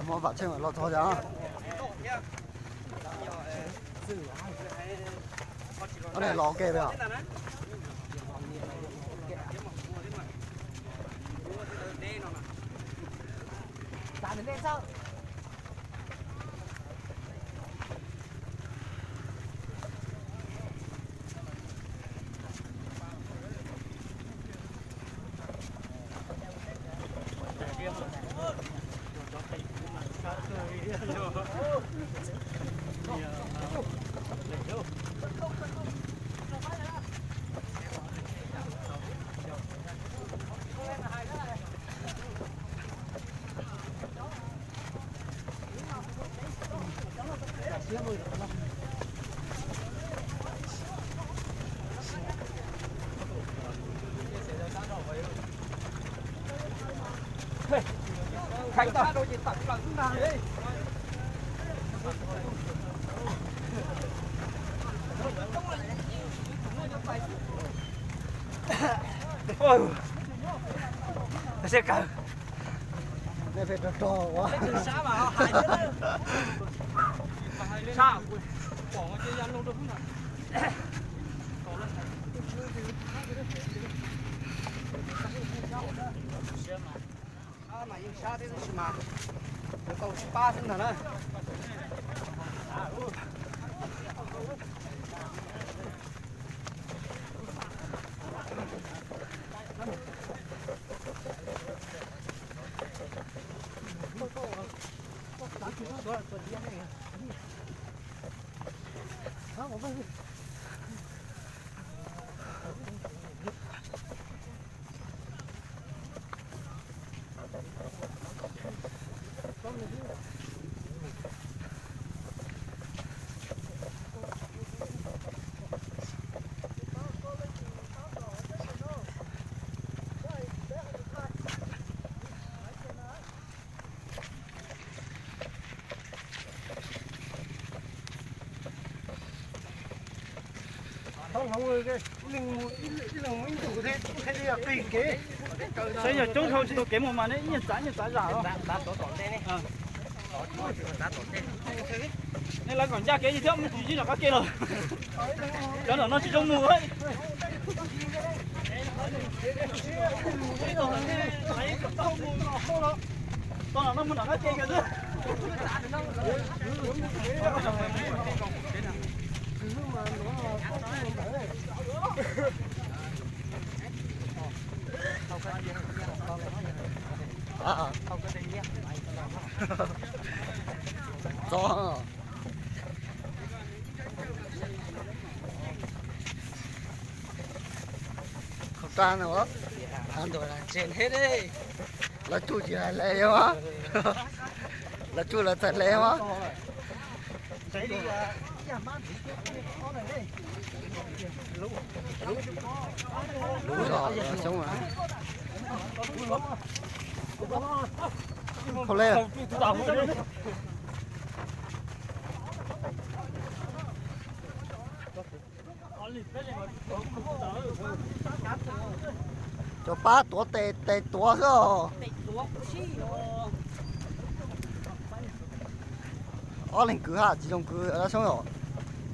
Muab vam tsheej los txog cas. Ob niag los ua ke os. Siab kawg. Nej pheej rog rog ua. Mas yeej sab thiab tab sis mas yuav tau sib pab xwb ntag na. Saib yog coob dhau tsis tau kev mus mas neb ib nyuag txav ib nyuag txav zam os. Nej lawv kom ncaj kev thiab mus tsis zim zog qab ke los. Cov nram no tsis zoo mus. Tau nram no mus nram qab ke xwb. Txo. Khau ta no, lawv tsuj tsis hais le mas, lawv tsuj lawv txhais le mas. Lub zos xyoob a. Khau le. Cov pab tuav tes, tes tuav xwb os. Ob leeg kwv ha tsis zoo kwv,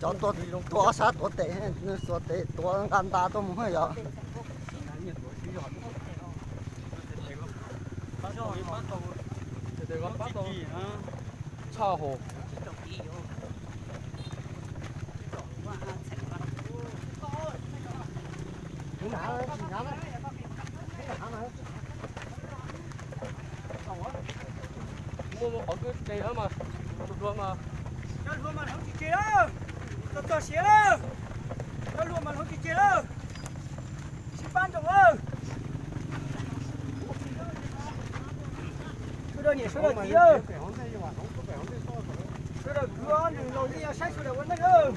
cov tuaj ob sab tuav tes, tuav tes tuav nqa nta tuaj mus yog. Tshaj hos. Muaj qhov kwj ces mas, tus dua mas. Cov hlua mas hloov tsis tseg lawm, txog txog siav lawm. Cov hlua mas hloov tsis tseg lawm. Sib pab nroos lawm. Sawv daws niam sawv daws txiv lawm. Sawv daws kwv ob nws laus yeej yog saib sawv daws ua neej lawm.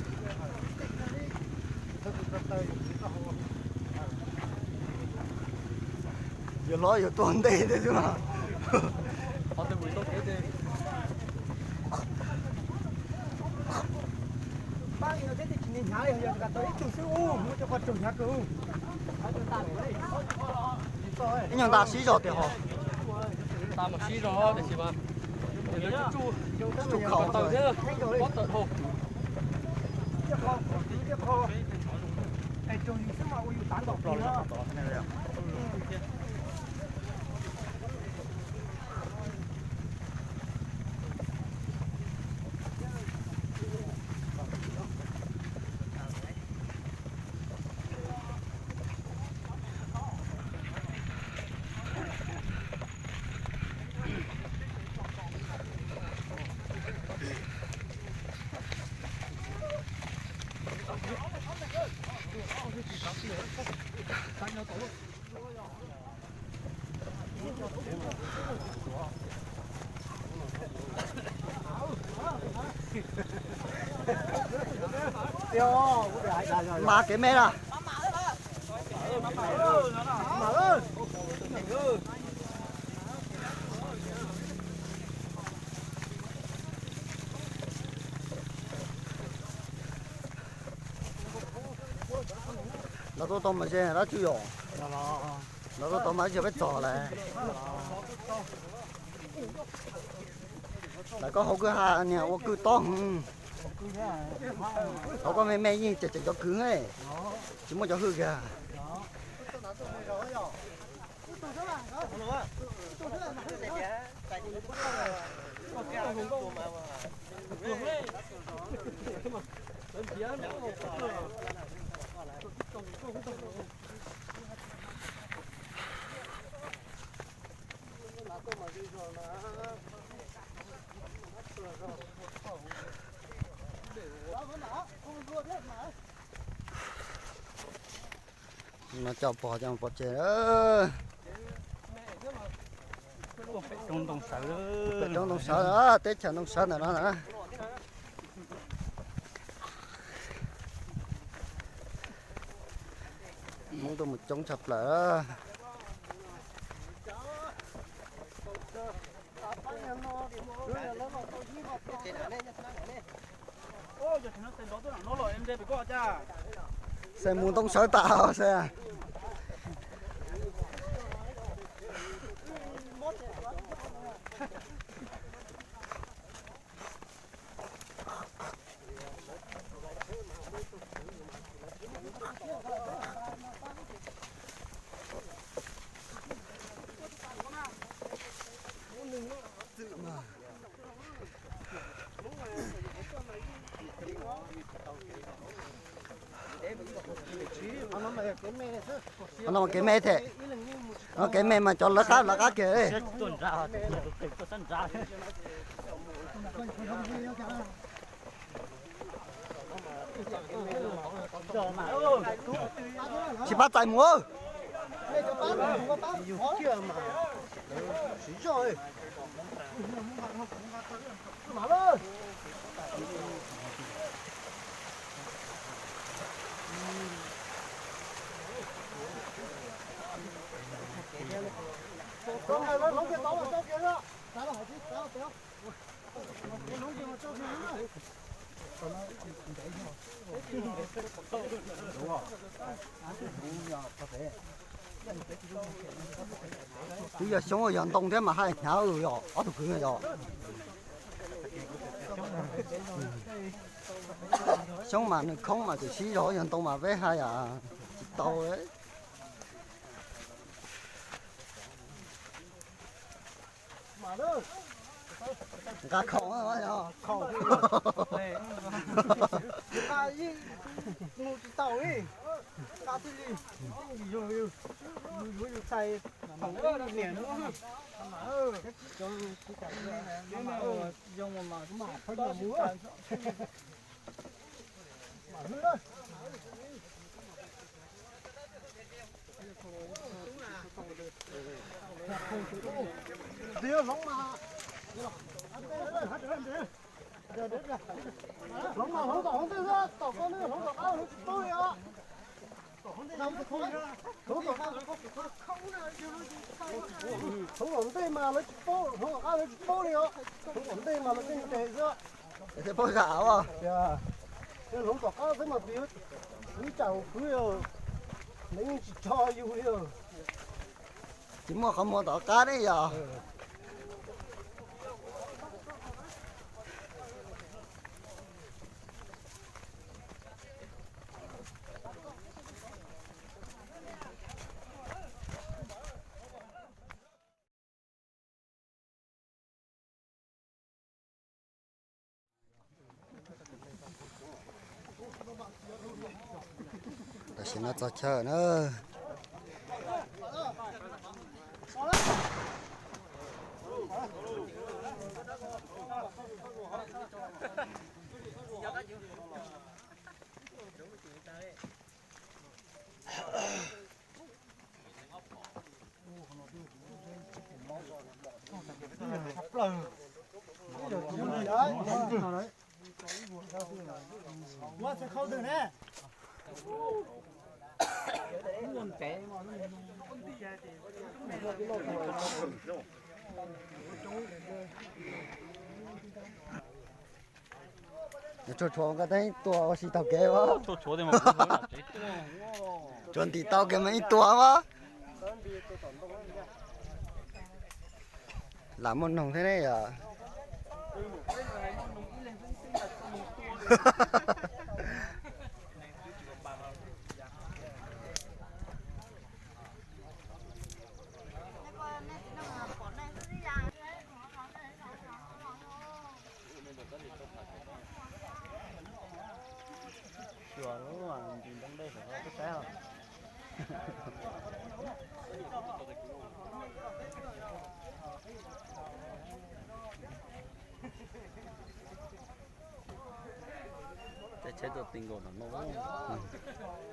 Yog hlob yuav tuaj ntej thiab xwb mas. Pab li no thiab twb tsis hnyav li, yog tau ib tug xwb ub, muab cov qhov tsaug hnyav kawg. Ib nyuag nta sib zog tiag hos. Nta mas sib zog tiam sis mas Tsuj khaus thiab. Mas kev me na. Lawv tuaj tau mas ze dab tsi yom? Lawv tuaj tau mas ze peb txog lawm. Lawv koj hauv kwj ha niag ua kwj tob heev. Thaum koj me me yeej tseem tseem cov kwv, tsis muaj cov hwj kiag. No coj pog coj pov tseg. Pem roob Ntoo Sawv, teb chaws Ntoo Sawv ntawm no na. Hmoob tuaj mus coob tshaj plaws. Xeem mus Ntoo Sawv tas xwb. No mas kev me thiab. No kev me mas cov lawv qab lawv qab kiag. Tsis pab txais mus. Twb yog Xyoob yog Ntoo thiab mas haj hnyav yog ob tug kwv yog. Xyoob mas nws khoob mas tseem sib zog, yog Ntoo mas peb haj yam tsis tau. Nqa khaum, khaum, nqa mus tsis tau li, nqa tij li, yuav yus txhais niam, hloov tom hauv ntej xwb, tom koj ntej hloov tom qab lawv tsis paub li os. Hloov tom ntej mas lawv tsis paub, hloov tom qab lawv tsis paub li os. Hloov tom ntej mas lawv tej ntes xwb. Thiaj paub zam os. Yog hloov tom qab xwb mas tus yuav ib tsam hauv khwb yog, lawv yeej tsis tso yus li os. Tsis muaj qhov muag tom qab ne yog. Ces no txog chaw na. Tshuav tshuav nkawd teeb tua ua si taug kev as. Tshuav ntim tau kev mas ib tuam as. Lam muaj noog thiab ne yom.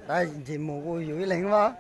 Tab sis mus kuj yus ib leeg mas.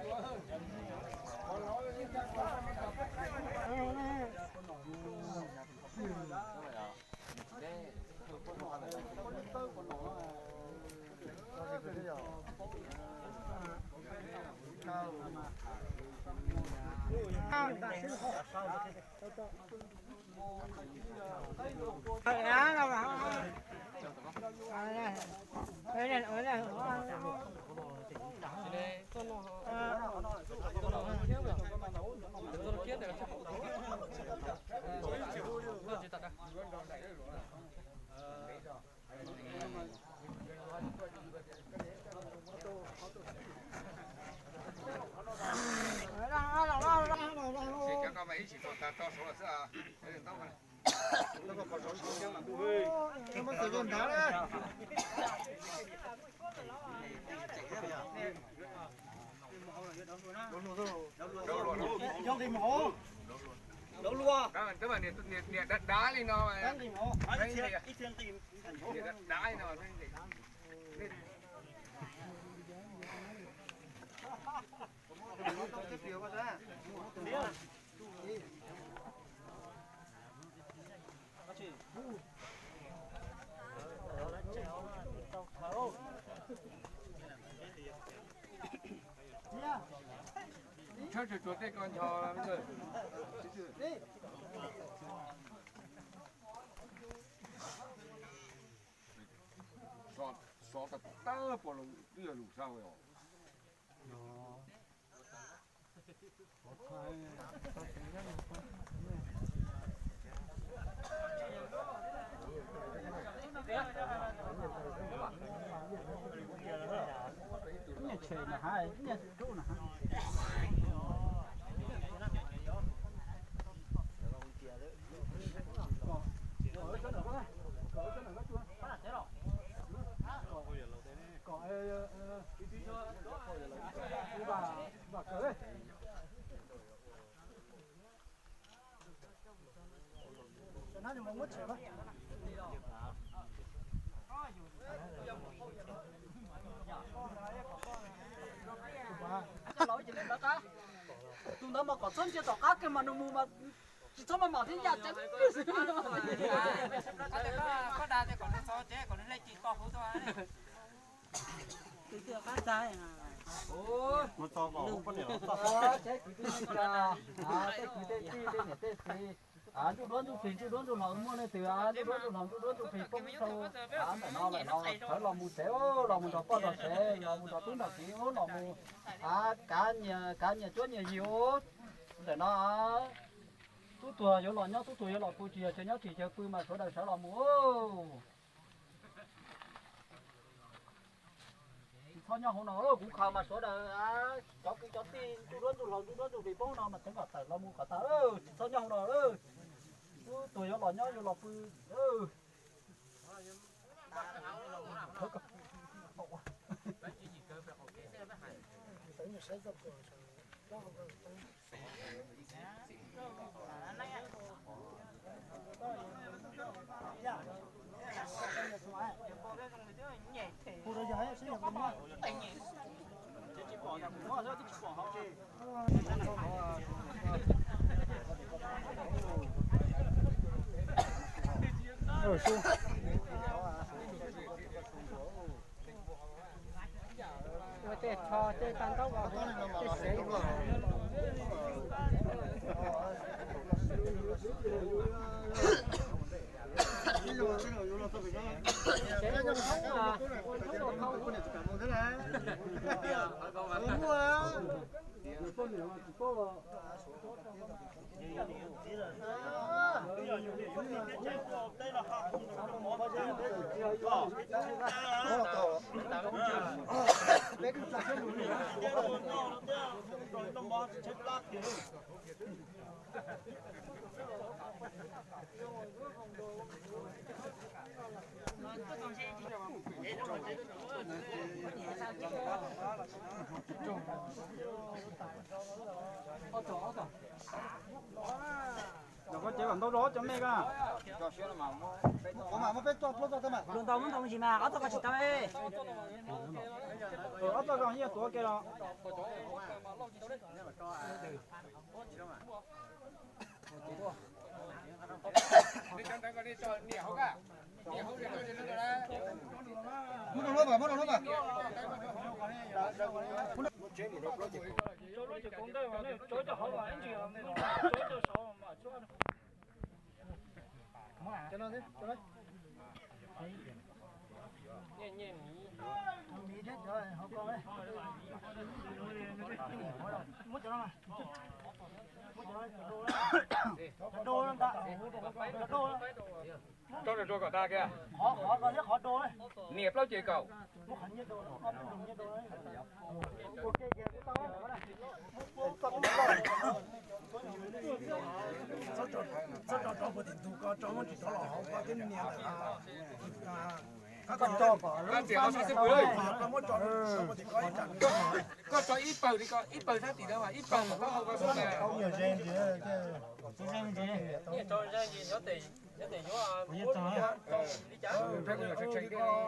Niam dav dav li no. Niam dav dav li no. Tshawb tsuag tsuag tej ko ncho. Xov tawv tawv puas los twb yog lus sau os. Tus ntawd mas kom txhob ntsia tom qab kiag mas nws mus mas tsis txhob maj mam thiab yam ceev xwb. Koj dag tias kom nws txo ces kom nws hle cim to huv tuaj. Tus twg qab txag. Mus txog kom poj niam los txog. Tej kwv tej tij, tej kwv tej tij, tej niam tej txiv, ntsuj duab ntsuj plig, ntsuj duab ntsuj hlau, muaj leej twg ntsuj duab ntsuj hlau, ntsuj duab ntsuj plig poob rau ntawm no lawm los sawv los mus tsev, los mus nrog poj nrog sev, los mus nrog tub nrog kiv, los mus kav nyias, kav nyias cuab nyias yig. Ntawm no tub tuag yuav los nyob, tub tuag yuav los pw, tsis yog chaw nyob tsis chaw pw mas sawv daws sawv los mus. Tsis txhob nyob hauv no, kuv khaws mas sawv daws cov kwv cov tij ntsuj duab ntsuj hlau ntsuj duab ntsuj plig poob no mas tseev kom tawm los mus kom tag. Tsis txhob nyob hauv no. Tub tuag yuav los nyob yuav los pw. Thov kom, thov kom, Ua tej rho tej tag ntaub tej sev. Koj cev kom ntau rau ob cov me ko. Luag ntau muab ntau ntsis mas ob txoj ko tsis tau. Ob txoj ko yeej tuav ke los. Muab rau lub mas, muab rau lub mas. Rau rau kom tag kiag. Nias plaub ces kaum. Txhob tso rau puag tim ntug ko, tso muab tsis rov los hauv ko thiab nias ntawm ko. Koj tso ib pawg li ko, ib pawg sab tim no mas ib pawg mas taub hau ko xwb mas.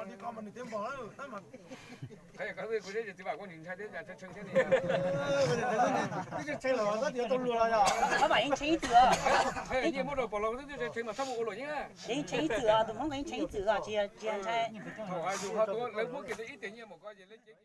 Li ko mas nws twb npog lawm. Twb tshee los sab tim tau luag los yog. Yeej tshee ib txwm. Yeej tshee ib txwm, tus Hmoob ko yeej tshee ib txwm, tsis ntshai. Thaum yus ho tuav lawv muab kiag ib tias nyiaj mus ko ces lawv cev